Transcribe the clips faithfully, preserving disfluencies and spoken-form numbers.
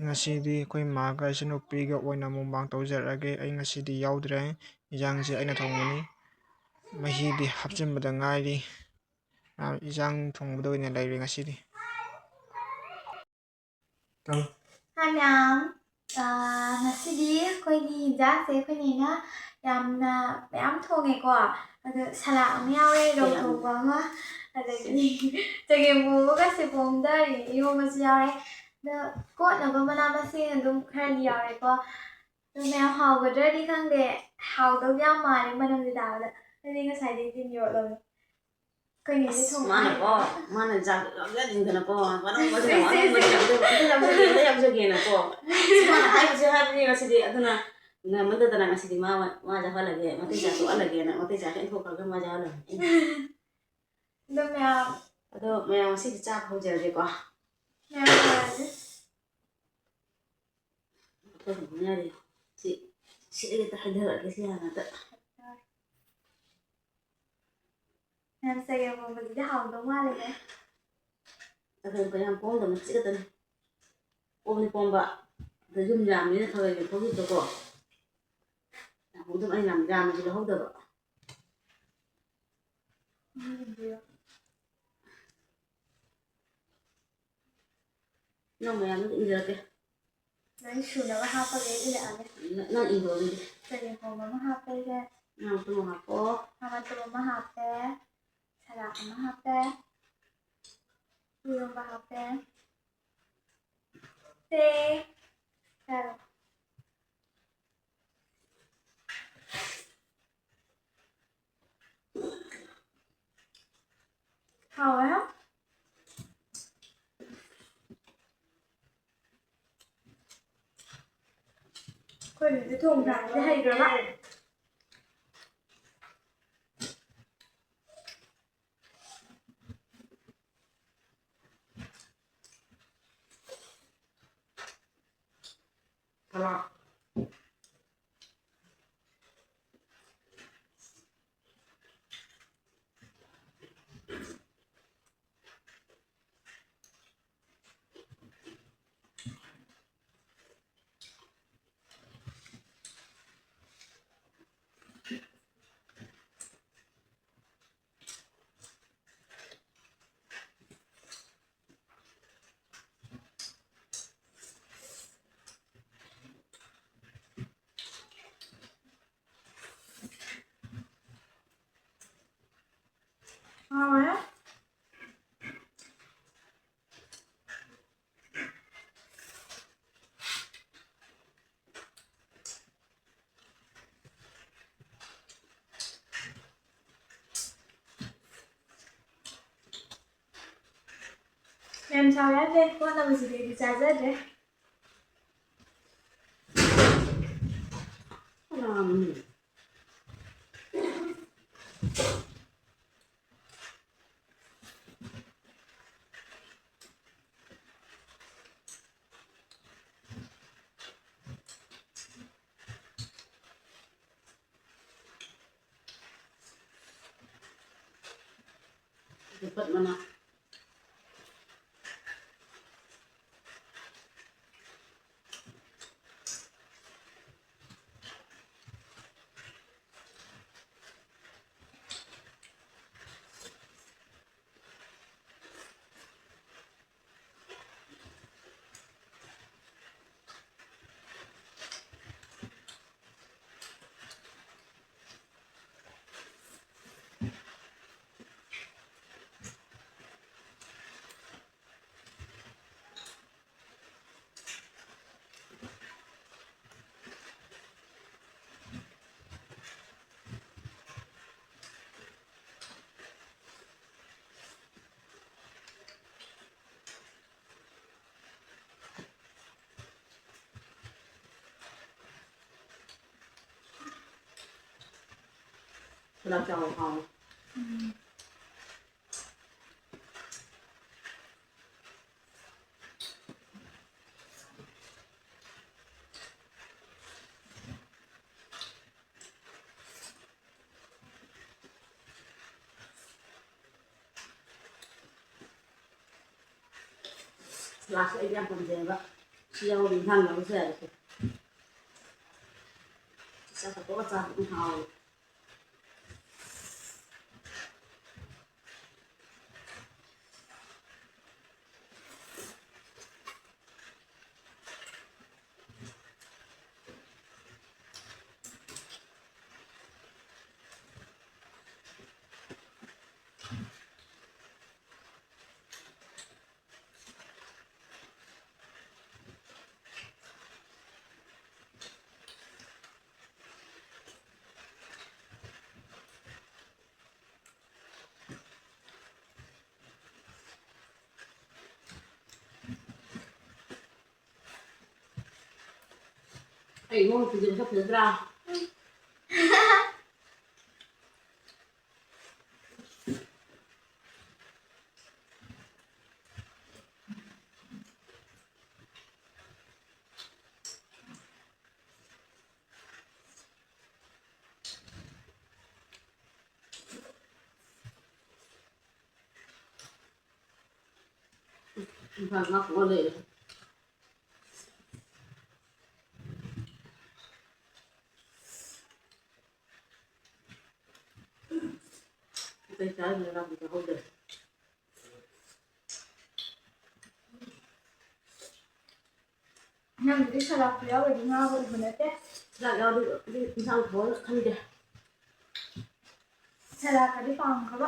ꯉꯁꯤꯗꯤ ꯑꯩꯈꯣꯏ ꯃꯥꯒ ꯏꯆꯟꯅꯨꯄꯤꯒ ꯑꯣꯏꯅ mukbang ꯇꯧꯖꯔꯛꯑꯒꯦ꯫ ꯑꯩ ꯉꯁꯤꯗꯤ ꯌꯥꯎꯗ꯭ꯔꯦ꯫ ꯏꯟꯖꯥꯡꯁꯦ ꯑꯩꯅ ꯊꯣꯡꯕꯅꯤ꯫ ꯃꯍꯤꯗꯤ ꯍꯥꯞꯆꯤꯟꯕꯗ ꯉꯥꯏꯔꯤ꯫ ꯑ, ꯏꯟꯖꯥꯡ ꯊꯣꯡꯕꯗ ꯑꯣꯏꯅ ꯂꯩꯔꯦ ꯉꯁꯤꯗꯤ꯫ ꯇꯧ꯫ ꯍꯥꯏ ꯃꯌꯥꯝ꯫ ꯑ, ꯉꯁꯤꯗꯤ ꯑꯩꯈꯣꯏꯒꯤ ꯏꯟꯖꯥꯡꯁꯦ ꯑꯩꯈꯣꯏ ꯅꯦꯅ ꯌꯥꯝꯅ ꯃꯌꯥꯝ ꯊꯣꯡꯉꯦꯀꯣ꯫ ꯑꯗꯣ salad ꯑꯃ ꯌꯥꯎꯔꯦ, ꯔꯧ ꯊꯣꯡꯕ ꯑꯃ, ꯑꯗꯒꯤꯗꯤ ꯆꯒꯦꯝ ꯄꯣꯝꯕꯒ ꯁꯣꯏꯕꯨꯝꯒ ꯏꯔꯣꯝꯕꯁꯨ ꯌꯥꯎꯔꯦ꯫ ꯑꯗꯣ ꯀꯣꯠꯅꯕ ꯃꯅꯥ ꯃꯁꯤꯡ ꯑꯗꯨꯝ ꯈꯔꯗꯤ ꯌꯥꯎꯔꯦꯀꯣ꯫ ꯑꯗꯣ ꯃꯌꯥꯝ ꯍꯥꯎꯒꯗ꯭ꯔꯗꯤ ꯈꯪꯗꯦ, ꯍꯥꯎꯗꯧꯗꯤ ꯌꯥꯝ ꯃꯥꯜꯂꯦ ꯃꯅꯝꯁꯦ ꯇꯥꯕꯗ꯫ ꯑꯩꯗꯤ ꯉꯁꯥꯏꯗꯒꯤ ꯇꯤꯟ ꯌꯣꯠꯂꯕꯅꯦ꯫ ꯑꯩꯈꯣꯏ ꯅꯦꯅ ꯑꯁ, ꯊꯣꯡꯕ ꯃꯥꯅꯀꯣ, ꯍꯥꯏꯔꯦ꯫ ꯃꯥꯅ ꯆꯥꯛ ꯌꯥꯎꯖꯅꯤꯡꯗꯅꯀꯣ, ꯃꯅꯝ ꯃꯅꯝ ꯁꯤ, ꯁꯤ, ꯃꯅꯝ ꯁꯤ꯫ ꯃꯅꯝ ꯑꯝꯇ ꯌꯥꯎꯖꯒꯦ, ꯑꯝꯇ ꯌꯥꯎꯖꯒꯦꯅꯀꯣ꯫ ꯑꯁ, ꯃꯥꯅ ꯍꯥꯏꯕꯁꯦ ꯍꯥꯏꯕꯅꯤ ꯉꯁꯤꯗꯤ, ꯑꯗꯨꯅ ꯉꯝꯃꯟꯗꯗꯅ ꯉꯁꯤꯗꯤ ꯃꯥ, ꯃꯥ ꯆꯥꯍꯜꯂꯒꯦ, ꯃꯇꯩ ꯆꯥꯛ ꯇꯣꯛꯍꯜꯂꯒꯦꯅ, ꯃꯇꯩ ꯆꯥꯛ ꯏꯟꯊꯣꯛꯈ꯭ꯔꯒ ꯃꯥ ꯆꯥꯍꯜꯂꯒꯦ꯫ ꯑꯗꯣ ꯃꯌꯥꯝ ꯑꯗꯣ ꯃꯌꯥꯝ ꯉꯁꯤꯗꯤ ꯆꯥꯕ ꯍꯧꯖꯔꯒꯦꯀꯣ꯫ ꯃꯌꯥꯝ ꯌꯥꯔꯁꯦ꯫ ꯑꯩꯈꯣꯏ ꯍꯧꯅꯔꯦ꯫ ꯁꯤ, ꯁꯤ ꯑꯩ ꯑꯝꯇ ꯍꯥꯏꯊꯔꯛꯑꯒꯦ ꯁꯤ ꯍꯥꯟꯅ ꯑꯝꯇ꯫ ꯃꯌꯥꯝ ꯆꯒꯦꯝ ꯄꯣꯝꯕꯁꯤꯗꯤ ꯍꯥꯎꯗꯧ ꯃꯥꯜꯂꯦꯍꯦ꯫ ꯑꯗꯣ ꯀꯌꯥꯝ ꯄꯣꯝꯗꯕ ꯃꯆꯦꯠ ꯈꯛꯇꯅꯤ꯫ ꯄꯣꯝꯗꯤ ꯄꯣꯝꯕ꯫ ꯑꯗ ꯌꯨꯝ ꯌꯥꯝꯕꯅꯤꯅ ꯈꯔ ꯈꯔ ꯌꯦꯟꯊꯣꯛꯈꯤꯕꯗꯀꯣ꯫ ꯌꯥꯝ ꯄꯣꯝꯗꯕ ꯑꯩꯅ ꯌꯥꯝ ꯌꯥꯝꯅꯁꯨ ꯂꯧꯍꯧꯗꯕ꯫ ꯎꯝ꯫ ꯅꯪ ꯃꯌꯥꯝꯗꯣ ꯏꯟꯖꯔꯛꯀꯦ꯫ ꯂꯣꯏ ꯁꯨꯅꯕ ꯍꯥꯞꯄꯒꯦ, ꯏꯔꯛꯑꯒꯦ꯫ ꯅ-, ꯅꯪ ꯏꯔꯣ ꯑꯗꯨꯗꯤ꯫ ꯆꯒꯦꯝ ꯄꯣꯝꯕ ꯑꯃ ꯍꯥꯞꯄꯒꯦ꯫ ꯉꯥ ꯃꯇꯨꯝ ꯑꯃ ꯍꯥꯞꯄꯣ꯫ ꯉꯥ ꯃꯇꯨꯝ ꯑꯃ ꯍꯥꯞꯄꯦ꯫ Salad ꯑꯃ ꯍꯥꯞꯄꯦ꯫ ꯏꯔꯣꯝꯕ ꯍꯥꯞꯄꯦ꯫ ꯁꯦ꯫ ꯆꯥꯔꯣ꯫ ꯍꯥꯎꯋꯦ꯫ ꯑꯩꯈꯣꯏ ꯅꯦꯁꯦ ꯊꯣꯡ ꯊꯥꯛꯄꯗꯤ ꯍꯩꯈ꯭ꯔꯕ? ꯀꯅꯥ? ꯌꯥꯝ ꯁꯥꯎ ꯌꯥꯗꯦ, ꯀꯣꯟꯅꯕꯁꯤꯗꯤ ꯑꯩꯗꯤ ꯆꯥꯖꯗ꯭ꯔꯦ꯫ ꯀꯅꯥꯅꯣ? ꯆꯝꯐꯨꯠ ꯃꯅꯥ꯫ ꯁꯂꯥꯗ ꯆꯥꯎ ꯍꯥꯎ꯫ ꯎꯝ꯫ ꯁꯂꯥꯗꯁꯦ ꯑꯩꯗꯤ ꯌꯥꯝ ꯄꯥꯝꯖꯩꯑꯕ꯫ ꯁꯤ ꯌꯥꯎꯔꯗꯤ ꯏꯟꯁꯥꯡ ꯌꯥꯎꯔꯁꯨ ꯌꯥꯔꯦꯁꯦ꯫ ꯆꯥꯛꯀ ꯇꯣꯛꯑ ꯆꯥꯕꯗꯤ ꯍꯥꯎꯋꯦ꯫ ꯑꯩ ꯏꯃꯧ ꯅꯨꯄꯤꯗꯣ ꯃꯁꯛ ꯐꯖꯗ꯭ꯔꯥ? ꯏꯝꯐꯥꯜ ꯉꯥꯛꯄ ꯂꯩꯔꯦ꯫ ꯑꯇꯩ ꯆꯥꯔꯝꯗꯅ ꯂꯥꯛꯄ ꯆꯥꯍꯧꯗ꯭ꯔꯦ꯫ ꯅꯪꯒꯤꯗꯤ ꯁꯂꯥꯠꯇꯨ ꯌꯥꯎꯔꯗꯤ ꯉꯥꯒ ꯎꯕ ꯅꯠꯇꯦ꯫ ꯁꯂꯥꯠ ꯌꯥꯎꯔꯗꯤ ꯏꯟꯁꯥꯡ ꯊꯣꯡꯉꯒ ꯈꯟꯗꯦ꯫ ꯁꯂꯥꯠꯀꯗꯤ ꯄꯥꯝꯈ꯭ꯔꯕ꯫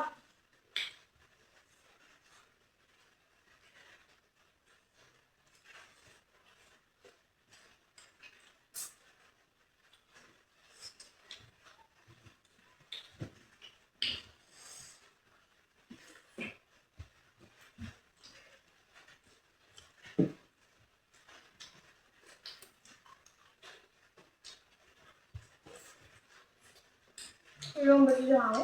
ꯏꯔꯣꯝꯕꯁꯤꯁꯨ ꯍꯥꯎꯋꯦ꯫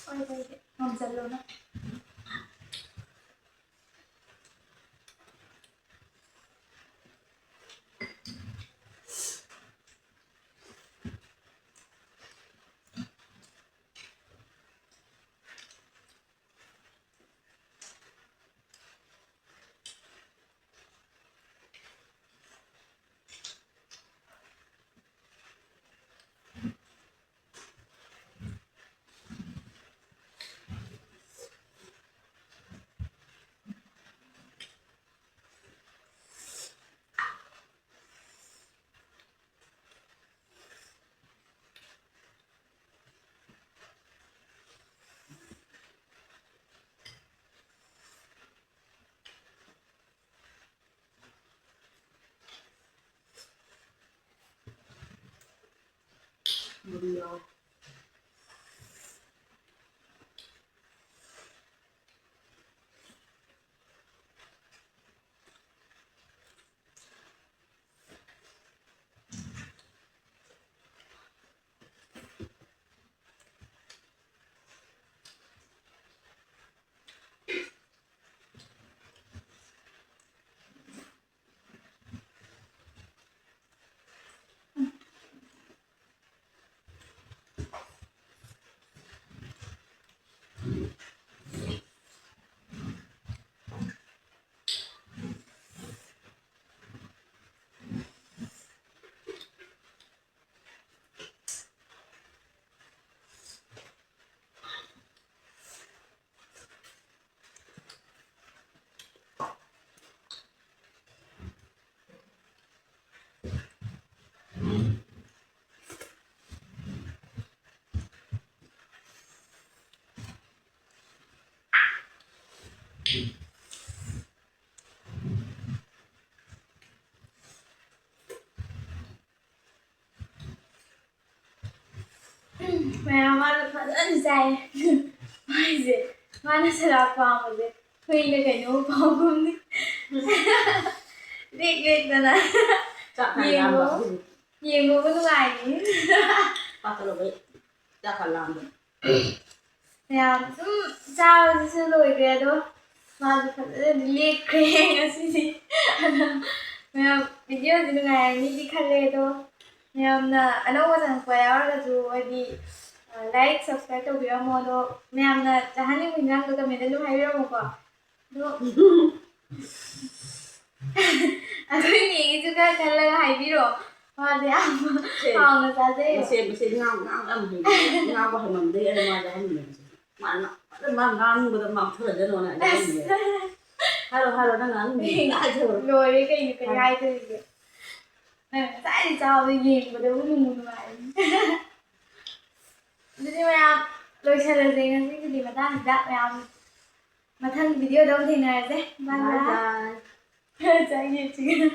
ꯍꯣꯏ, ꯍꯣꯏ, ꯍꯣꯏ꯫ ꯉꯝꯖꯜꯂꯣ ꯅꯪ꯫ ꯃꯔꯨ ꯌꯥꯎꯔꯦ꯫ ꯃꯌꯥꯝ ꯃꯥꯅ ꯐꯖꯅ ꯆꯥꯏꯌꯦ꯫ ꯃꯥꯏꯁꯦ ꯃꯥꯅ ꯁꯂꯥꯛ ꯄꯥꯝꯕꯁꯦ ꯍꯨꯏꯅ ꯀꯩꯅꯣ ꯄꯥꯝꯒꯨꯝꯅꯤ꯫ ꯂꯦꯛ ꯂꯦꯛꯇꯅ ꯆꯥꯛ ꯌꯦꯡꯉꯣ꯫ ꯂꯥꯝꯕ꯫ ꯌꯦꯡꯕꯕꯨ ꯅꯨꯡꯉꯥꯏꯅꯤ꯫ ꯄꯥꯈꯠꯂꯨꯕꯩ ꯆꯥꯛꯀ ꯂꯥꯝꯕ꯫ ꯃꯌꯥꯝ ꯁꯨꯝ ꯆꯥꯕꯁꯤꯁꯨ ꯂꯣꯏꯈ꯭ꯔꯦ, ꯑꯗꯣ ꯃꯥꯁꯨ ꯐꯖꯅꯗꯤ ꯂꯦꯛꯈ꯭ꯔꯦ ꯉꯁꯤꯗꯤ꯫ ꯑꯗꯣ ꯃꯌꯥꯝ ꯚꯤꯗꯤꯑꯣꯁꯤ ꯅꯨꯡꯉꯥꯏꯔꯅꯤꯗꯤ ꯈꯜꯂꯦ, ꯑꯗꯣ ꯃꯌꯥꯝꯅ ꯑꯅꯧꯕ ꯆꯪꯉꯛꯄ ꯌꯥꯎꯔꯒꯁꯨ ꯍꯥꯏꯗꯤ, ꯑ, like, subscribe ꯇꯧꯕꯤꯔꯝꯃꯣ꯫ ꯑꯗꯣ ꯃꯌꯥꯝꯅ ꯆꯥꯍꯟꯅꯤꯡꯕ ꯍꯤꯟꯖꯥꯡꯗꯣ comment ꯑꯗꯨꯝ ꯍꯥꯏꯕꯤꯔꯝꯃꯨꯀꯣ꯫ ꯑꯗꯣ ꯑꯩꯈꯣꯏ ꯅꯦꯒꯤꯁꯨ ꯈꯔ ꯈꯜꯂꯒ ꯍꯥꯏꯕꯤꯔꯣ꯫ ꯃꯥꯗꯤ ꯌꯥꯝ ꯁꯦ, ꯍꯥꯎꯅ ꯆꯥꯖꯩꯌꯦ꯫ ꯃꯁꯦ, ꯃꯁꯦ ꯉꯥꯡ-, ꯉꯥꯡꯕ ꯌꯥꯝ ꯍꯩꯕꯅꯦ꯫ ꯉꯥꯡꯕ ꯍꯩꯃꯟꯕꯗꯒꯤ ꯑꯩꯅ ꯃꯥꯁꯦ ꯍꯥꯏꯍꯟꯕꯅꯦ ꯃꯁꯦ꯫ ꯃꯥꯅ ꯐꯖꯅ ꯃꯥ ꯉꯥꯡꯕꯗ ꯃꯥꯡꯊꯔꯖꯅꯣꯅ ꯑꯩꯅ ꯑꯁ꯫ ꯍꯥꯏꯍꯟꯕꯅꯦ꯫ ꯍꯥꯏꯔꯣ, ꯍꯥꯏꯔꯣ, ꯅꯪ ꯉꯥꯡꯅꯤꯡꯉꯤꯗꯣ ꯍꯥꯏꯔꯣ꯫ ꯂꯣꯏꯔꯦ ꯀꯩꯅꯣ, ꯀꯔꯤ ꯍꯥꯏꯔꯣ꯫ ꯍꯥꯏꯗꯣꯔꯤꯒꯦ? ꯅꯪ ꯉꯁꯥꯏꯗꯩ ꯆꯥꯕꯗꯣ ꯌꯦꯡꯕꯗꯕꯨ ꯅꯨꯡꯕꯨ ꯅꯨꯡꯉꯥꯏꯔꯦ꯫ ꯑꯗꯨꯗꯤ ꯃꯌꯥꯝ ꯂꯣꯏꯁꯜꯂꯁꯦ ꯉꯁꯤꯒꯤꯗꯤ ꯃꯇꯥꯡꯁꯤꯗ꯫ ꯃꯌꯥꯝ ꯃꯊꯪ ꯚꯤꯗꯤꯑꯣꯗ ꯑꯃꯨꯛ ꯊꯦꯡꯅꯔꯁꯦ꯫ Bye bye bye꯫ Bye꯫ ꯆꯥꯛ ꯌꯦꯟꯁꯤꯒ꯫